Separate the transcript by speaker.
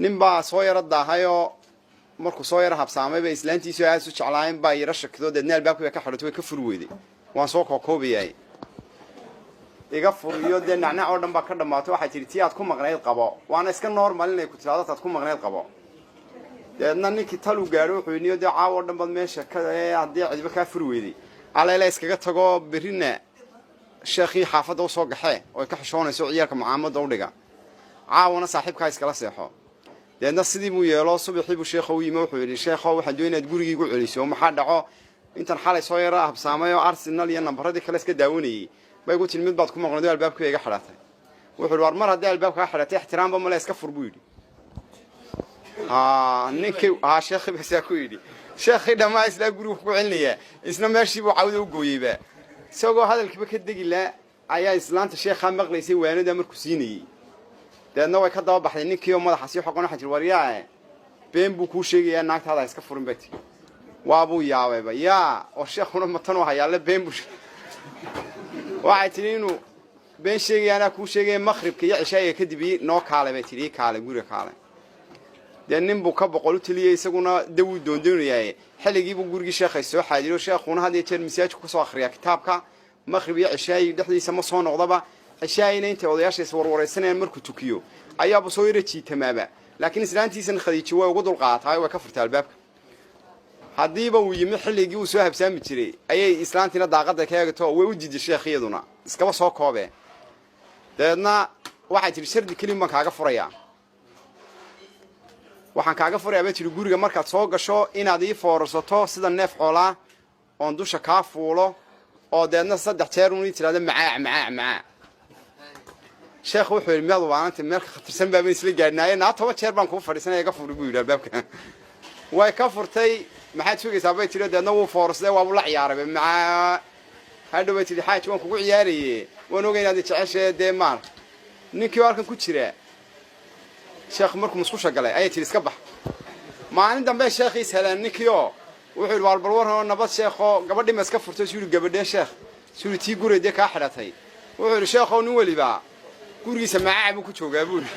Speaker 1: Nin baa soo yaro daahayoo markuu soo yaro habsaamay bay islaantiisu aad isu jeclaayeen baa yaro shakido. Deedna albaabkii bay ka xidhatay, way ka furi weyday. Waan soo kookoobayaay, iga furiyo dee nacnac oo dhan baa ka dhammaatay. Waxay tihi, "Tii aad ku maqnayd qabo." Waana iska normal inay ku tidhahdo, "Taad ku maqnayd qabo." Deedna ninkii talu gaadho wuxuu yidhi, "Dee caawo dhan baad meesha ka haddii cidiba kaa furi weyday, aleela iskaga tago. Berrina sheekhii xaafadda usoo gaxee oo ay ka xishoonayso ciyaalka mucaamadda u dhiga, caawana saaxiibkaa iskala seexo." Deedna sidii buu yeelo. Subaxii buu sheekha u yimi. Wuxuu yidhi, "Sheekho, waxaan doonaya inaad gurigii igu celiso. Maxaa dhaco? Intan xalay soo yara habsaamay oo Arsenal iyo nambaradii kale iska daawanayey bay igu tiri, 'Mid baad ku maqnayd, albaabkii bay iga xidhatay.'" Wuxuu yidhi, "War mar haddii albaabka kaa xidhatay, ixtiraamba male, iska fur," buu yidhi. Ha ninkii ha sheekhi basaa ku yidhi. Sheekhii dhammaa islaa gurigu ku celinayaa, isna meeshii buu cawda u gooyeyba. Isagoo hadalkiiba ka degi laa ayaa islaanta sheekhaa maqlaysay waanada markuu siinayey. Dabeedna way ka daba baxday ninkii oo madaxa sii xoqon. Waxaa jiri, "Waryaa, been buu kuu sheegayaa, naagtaada ha iska furin," bay tii. Waabuu yaabayba, yaa oo sheekhuna matan u hayaale been buu. Waxay tidhi, "Inuu been sheegaya anaa kuu sheegaya. Maqribka iyo cishaayiga kadib ii noo kaalay," bay tidhi. "Ii kaalay, guriga kaalay." Dee nin buu ka boqol u teliyey, isaguna dawuu doondoonayaaye. Xilligiibuu gurigii sheekhay soo xaadiro. Sheekhuna had iyo jeer masaajidku kasoo akhriyaa kitaabka. Maqrib iyo cishaayi dhexdiisa ma soo noqdaba. Cishaayina intay odayaasha is warwaraysanayaan markuu tukiyo ayaaba soo yara jiitamaaba. Laakiin islaantiisan Khadiijo way ugu dulqaataay, way ka furtay albaabka. Haddiiba uu yimi xilligii uu soo habsaami jiray, ayay islaantiina daaqada ka eegto, way u diiday sheekh iyaduna, iskaba soo koobe. Dabeedna waxay tihi, "Shardi kelin baan kaaga furayaa. Waxaan kaaga furayaa," bay tihi, "guriga markaad soo gasho inaad ii foorarsato sida neef xoolaa, oon dusha kaa fuulo, oo deedna 3 jeer un ii tidhahdo, 'Macaac, macaac, macaac.'" Sheekhu wuxuu yidhi, "Miyaad waananta? Meel ka khatarsan baaban isla gaadhnaaye. Naa 10 jeer baan kuu fadhiisanaya, iga furi," buu yidhi. Albaabka way ka furtay. "Maxaad sugaysaa?" bay tidhi. Deedna wuu foorsaday, waabuu la ciyaaray. Macaa hadhow bay tidhi, "Xaaji, waan kugu ciyaaraye, waan ogay inaad jeceshahe." Dee maar ninkii oo halkan ku jira, sheekhu markuu musqusha galay ayay tidhi, "Iska bax." Maalin dambe sheekhii is heleen ninkii oo wuxuu yidhi, "Waar, bal warran oo nabad, sheekho, gabadhii ma iska furtay?" Suu yidhi, "Gabadhee, sheekh?" Suu yidhi, "Tii guray dee kaa xidhatay." Wuxuu yidhi, "Sheekhow, nin weliba gurigiisa macaac buu ku joogaa," buu yidhi.